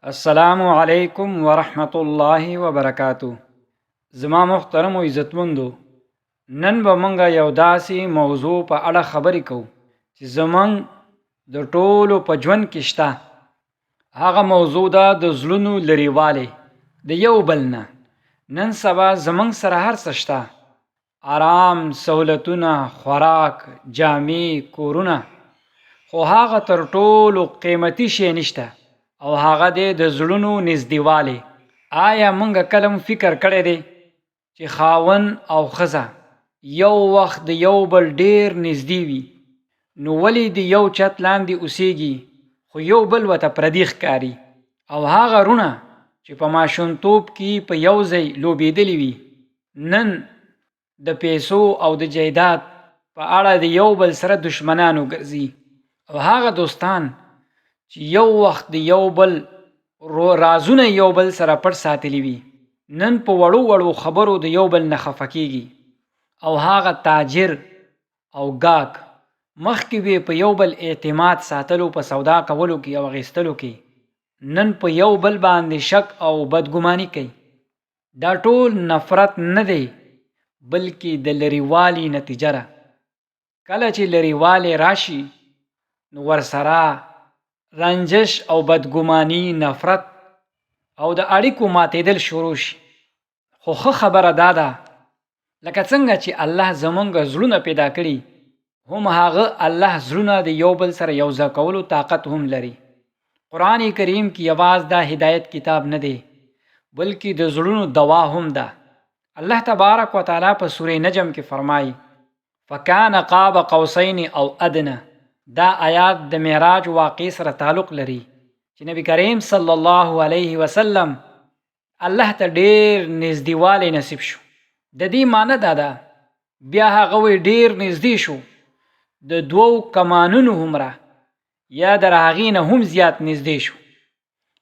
السلام علیکم ورحمت الله وبرکاتو. زما محترم او عزتمندو، نن به مونږ یو داسې موضوع په اړه خبرې کوو چې زمونږ د ټولو په ژوند کې شته. هغه موضوع ده د زړونو لرېوالی د یو بل نه. نن سبا زمونږ سره هر څه شته، آرام، سهولتونه، خوراک، جامې، کورونه، خو هغه تر ټولو قیمتي شی نشته او هغه دی د زړونو نږدېوالی. آیا مونږ کله هم فکر کړی دی چې خاوند او ښځه یو وخت د یو بل ډیر نږدې وي، نو ولې د یو چت لاندې اوسیږي خو یو بل ورته پردي ښکاري؟ او هغه وروڼه چې په ماشومتوب کې په یو ځای لوبېدلي وي، نن د پیسو او د جایداد په اړه د یو بل سره دښمنان وګرځي؟ او هغه دوستان چې یو وخت د یو بل رازونه یو بل سره پټ ساتلي وي، نن په وړو وړو خبرو د یو بل نه خفه کیږي؟ او هغه تاجر او ګاک مخکې به په یو بل اعتماد ساتلو په سودا کولو کې او اخیستلو کې، نن په یو بل باندې شک او بدګماني کوي. دا ټول نفرت نه دی، بلکې د لرېوالي نتیجه ده. کله چې لرېوالی راشي نو ورسره رنجش او بدګماني، نفرت او د اړیکو ماتېدل شروع شي. خو ښه خبره دا ده، لکه څنګه چې الله زمونږ زړونه پیدا کړي، هم هغه الله زړونه د یو بل سره یو ځای کولو طاقت هم لري. قرآن کریم کې یواز دا هدایت کتاب نه دی، بلکې د زړونو دوا هم ده. الله تبارک وتعالی په سورې نجم کې فرمایي: فکان قاب قوسین او ادنى. دا آیات د معراج واقع سره تعلق لري چې نبی کریم صلی الله علیه وسلم الله ته ډیر نږدېوالی نصیب شو. د دې معنی دا ده، بیا هغه وی ډیر نږدې شو، د دوو کمانونو هومره یا در هغې نه هم زیات نږدې شو.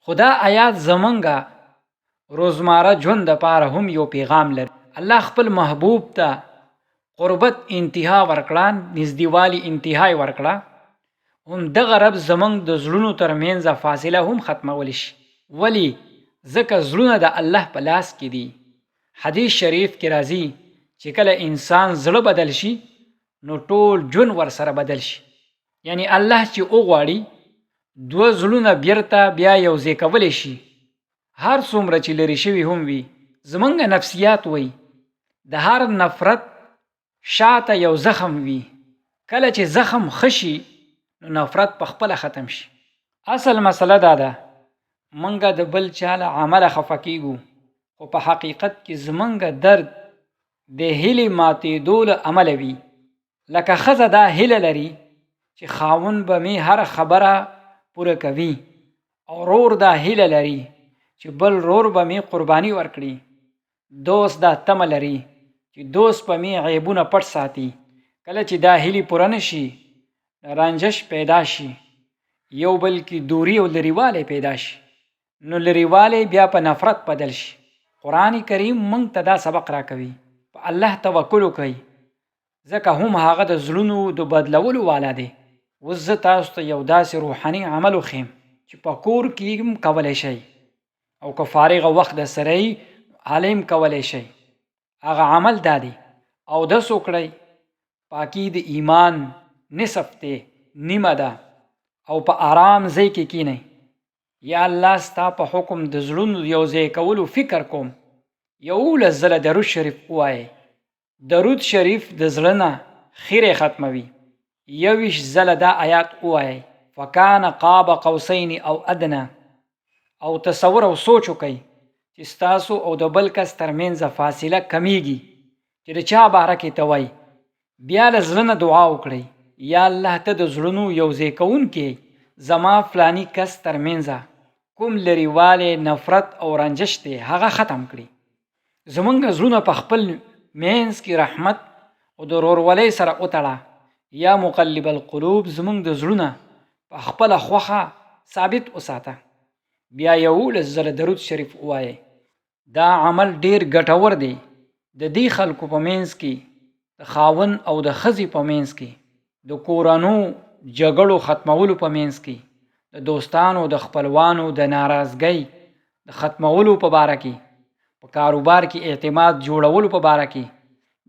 خو دا آیات زمونږه روزمره ژوند دپاره هم یو پیغام لري. الله خپل محبوب ته قربت انتها ورکړه، نږدېوالي انتها یې ورکړه. هم دغه رب زمونږ د زړونو ترمنځ فاصله هم ختمولی شي. ولی؟ ځکه زړونه د الله په لاس کې دي. حدیث شریف کې راځي چې کله انسان زړه بدل شي نو ټول ژوند ورسره بدل شي. یعنی الله چې وغواړي دوه زړونه بیرته بیا یو ځای کولی شي، هر څومره چې لرې شوي هم وي. زمونږ نفسیات وایي د هر نفرت شاته یو زخم وي، کله چې زخم ښه شي نو نفرت په خپله ختم شي. اصل مسله دا ده، مونږ د بل چا له عمله خفه کیږو، خو په حقیقت کې زمونږ درد د هیلې ماتېدو له امله وي. لکه ښځه دا هیله لري چې خاوند به مې هره خبره پوره کوي، او ورور دا هیله لري چې بل ورور به مې قرباني ورکړي، دوست دا تمه لري چې دوست به مې عیبونه پټ ساتي. کله چې دا هیلې پوره نه شي، رنجش پیدا شي، یو بل کې دوری او لرېوالی پیدا شي، نو لرېوالی بیا په نفرت بدل شي. قرآن کریم مونږ ته دا سبق راکوي، په الله توکل وکړئ، ځکه هم هغه د زړونو د بدلولو والا دی. اوس زه تاسو ته یو داسې روحاني عمل وښیم چې په کور کې هم کولی شئ، او که فارغه وخت در سره وي هلې هم کولی شئ. هغه عمل دا دی: اودس وکړئ، پاکي د ایمان نصف دی، نیمه ده، او په آرام ځای کې کینئ. یا الله، ستا په حکم د زړونو یو ځای کولو فکر کوم. 11 ځله درود شریف ووایئ. درود شریف د زړه نه خیرې ختموي. 21 ځله دا آیات ووایئ: فکان قاب قوسین او ادنى. او تصور او سوچ وکړئ چې ستاسو او د بل کس ترمنځ فاصله کمیږي چې د چا باره کې ته وایي. بیا له زړه نه دعا وکړئ: یا الله، ته د زړونو یو ځای کوونکی، زما فلاني کس ترمنځ کوم لرېوالی، نفرت او رنجش دی هغه ختم کړي. زمونږ زړونه په خپل منځ کې رحمت او د ورورولۍ سره وتړه. یا مقلب القلوب، زمونږ د زړونه په خپله خوښه ثابت وساته. بیا 11 ځله درود شریف ووایئ. دا عمل ډیر ګټور دی. د دې خلکو په منځ کې، د خاوند او د ښځې په منځ کې، د کورنو جګړو ختمولو په منځ کې، د دوستانو د خپلوانو د ناراضګۍ د ختمولو په باره کې، په کاروبار کې اعتماد جوړولو په باره کې،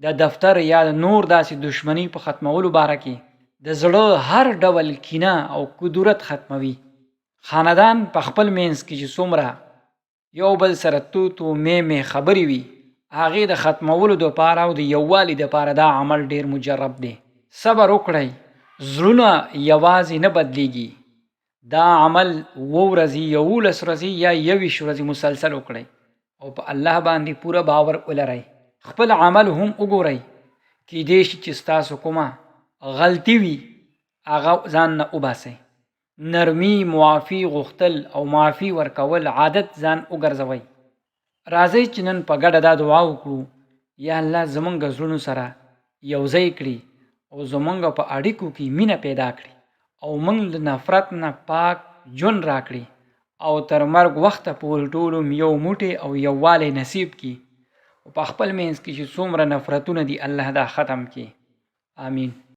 د دفتر یا د نور داسې دښمنۍ په ختمولو باره کې، د زړه هر ډول کینه او کدورت ختموي. خاندان په خپل منځ کې چې څومره یو بل سره تو تو مې مې خبرې وي، هغې د ختمولو دپاره او د یووالي دپاره دا عمل ډیر مجرب دی. صبر وکړئ، زړونه یوازې نه بدلیږي. دا عمل اووه ورځې، 11 ورځې یا 21 ورځې مسلسل وکړئ او په الله باندې پوره باور ولرئ. خپل عمل هم وګورئ، کیدای شي چې ستاسو کومه غلطي وي هغه ځان نه وباسئ. نرمي، معافي غوښتل او معافي ورکول عادت ځان وګرځوئ. راځئ چې نن په ګډه دا دعا وکړو، یا الله زمونږ زړونو سره یو ځای کړي او زمونږ په اړیکو کې مینه پیدا کړي او موږ له نفرت نه پاک ژوند راکړي او تر مرګ وخته پورې ټولو یو موټی او یووالی نصیب کړي او په خپل منځ کې چې څومره نفرتونه دي الله دا ختم کړي. آمین.